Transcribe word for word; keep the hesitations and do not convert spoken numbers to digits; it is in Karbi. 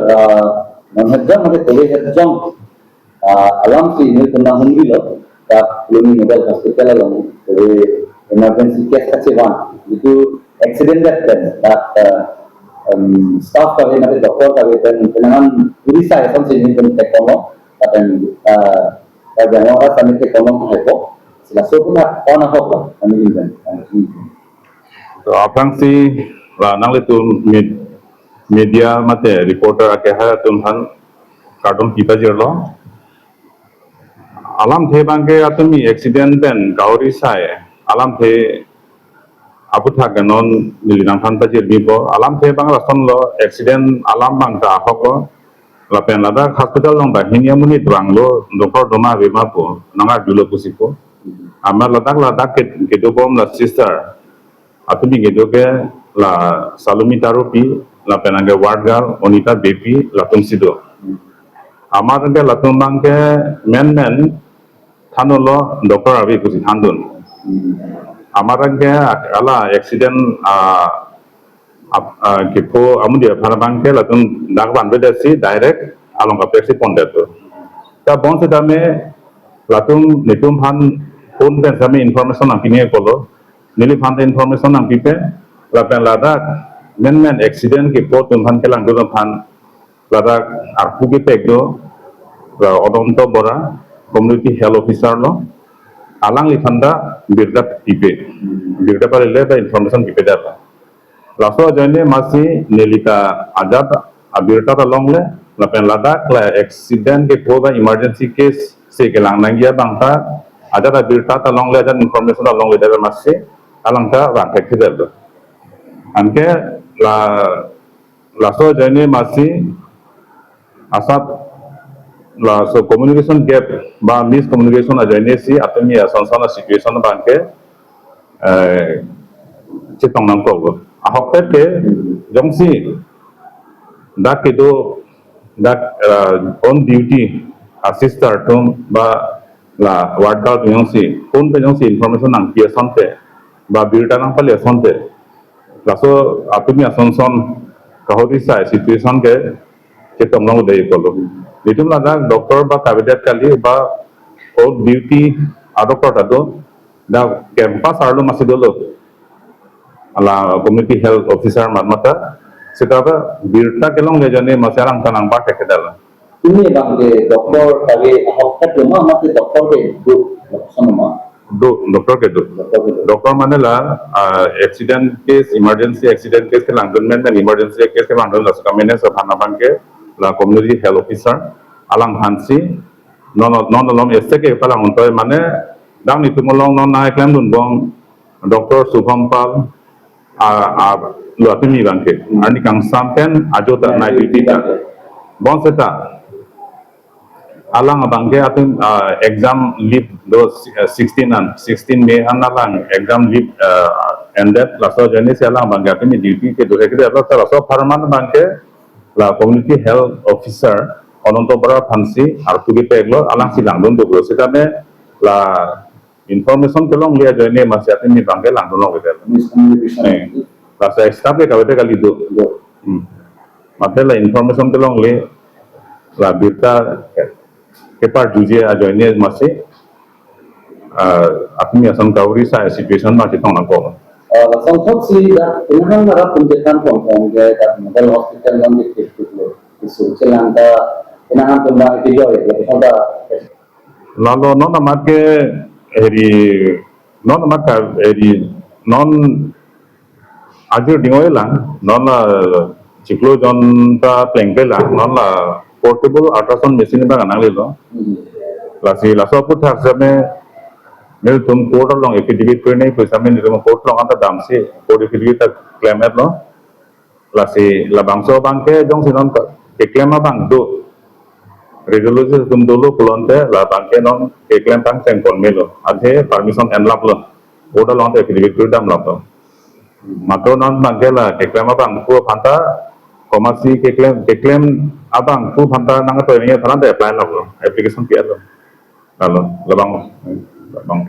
ah, non hajam mate kove hajam, ah, alam si nelitum nang hunbi lo, dak Phuloni Model Hospital along, kove emergency case kachevang, jitu accident det pen, dak, ah, em, staff kave mate doctor kave pen, penangan Odisha ason si nelitum theklonglo, lapen, ah, Karbi Anglong arat kami theklong haipo, sila so pun hak on ahok lo, kami ingin, ah, ingin. To aphrangsi la nanglitum med-, media mate reporter akehai atum aphan kardom kipajirlo. Alamthe abangke atumi accident pen kauri sai, alamthe aputhak non neli nangphan pajirbipo. Alamthe abang lasonlo, accident alam abang ta ahok lo. Lapen ladak hospital along banghini amonit vanglo, doctor doma ave ma pu, nang-arjulo pusi pu. Amat ladak ladak ke-, kedobom la sister. Atumi kedo ke la Salumi Tarupi, lapen anke ward girl Onita Beypi, latum si do. Amat anke latum abangke menmen thanlo, doctor ave pusi thandun. Amat anke ak-, ala accident, ah, ap-, ah, kepho amonit aphan abangke latum dak vanvedetsi direct along kaprek si pondet do. Ta bonsitame latum netum aphan phone pen sitame information nangpineklo. Neliphan ta information nangpipe, lapen ladak menmen accident kepho atum aphan kelangdun aphan ladak arpu kepek do, la Odonto Bora, community health officer lo, alangliphan ta birta pipe, birta palile ta information pipedet. Laso ajoine masi neli ta ajat abirta ta longle, lapen ladak la accident kepho ba emergency case si kelang nangji abang ta ajat abirta ta longle, ajat information ta longledet masi alang ta vangthekthedet. Anke la laso ajoine masi asap laso communication gap ba miscommunication ajoine si atumi ason son a situation abangke, eh, chetong nangkok. Ahokpet ke jongsi dak kedo, dak, eh, on duty a sister atum ba la ward girl atum jongsi phone pen jongsi information nangpi asonte ba birta nangpale asonte, laso atumi ason son kauri sai situation ke chetong nangdeklo. Netum ladak doctor ba kavedet kali ba off duty a doctor ta do, dak campus arlo masi dolo. Ala community health officer mat mata, seta ba birta kelongle ajoine masi alang ta nangbar thekthedet. Pini abangke doctor kave ahokpet lo ma, mate doctor kedo, lapuson ma? Do, doctor kedo. Doctor kedo. Doctor mane la, ah, accident case, emergency accident case kelangdun, menmen emergency case kelangdun, laso ka-manage aphan abangke la community health officer alangphan si, non, non alom ese ke palang untoi mane, dak netum along non nangklemdunbom, Doctor Shubham Pal, ah, ah, lo atumi abangke. Arni kangsam pen ajo ta night duty ta. Bonseta alang abangke atum, ah, exam leave do, eh, sixteen an, sixteen May an alang exam leave, eh, ended, laso ajoine si alang abangke atumi duty kedo hekde, laso, laso apharman abangke la community health officer Ononto Bora aphan si arpu kepeklo, alang si langdun duklo. Sitame la information kelongle ajoine masi atumi abangke langdun longledet. Miscommunication. Eh, laso staff ke kavete kali do. Do. Hmm. Mate la information kelongle, la birta keparjuji ajoine masi, ah, atumi ason kauri sai situation ma chetong nangkok. Ah, lason thot si dak penang arat atum chethan ponpon ke dak Model Hospital along ke kepiklo. Isu chelang ta penang atum ba iti joy, ya, lason ta. Lalo non amat ke eri, non amat ka eri, non ajir dingoi lang, non la chiklo jon ta plengple lang, non la portable ultrasound machine abang nanglelo. Hmm. Lasi laso aputhak sitame nelitum court along affidavit kuri nangji pu sitame nelitum court along anta damsi court affidavit ta claim-etlo. Lasi labangso abangke jongsi non keklem abang do, radiologist atum dolo pulote labangke non keklem pangcheng pon melo. Athe permission enlaplo. Court along ta affidavit kuri damlaplo. Matro non abangke la keklem abangphu aphanta, komatsi keklem, keklem abangphu aphanta nangtoi nangji aphan ta apply laplo, application pi-etlo. Lalo, labang, labang.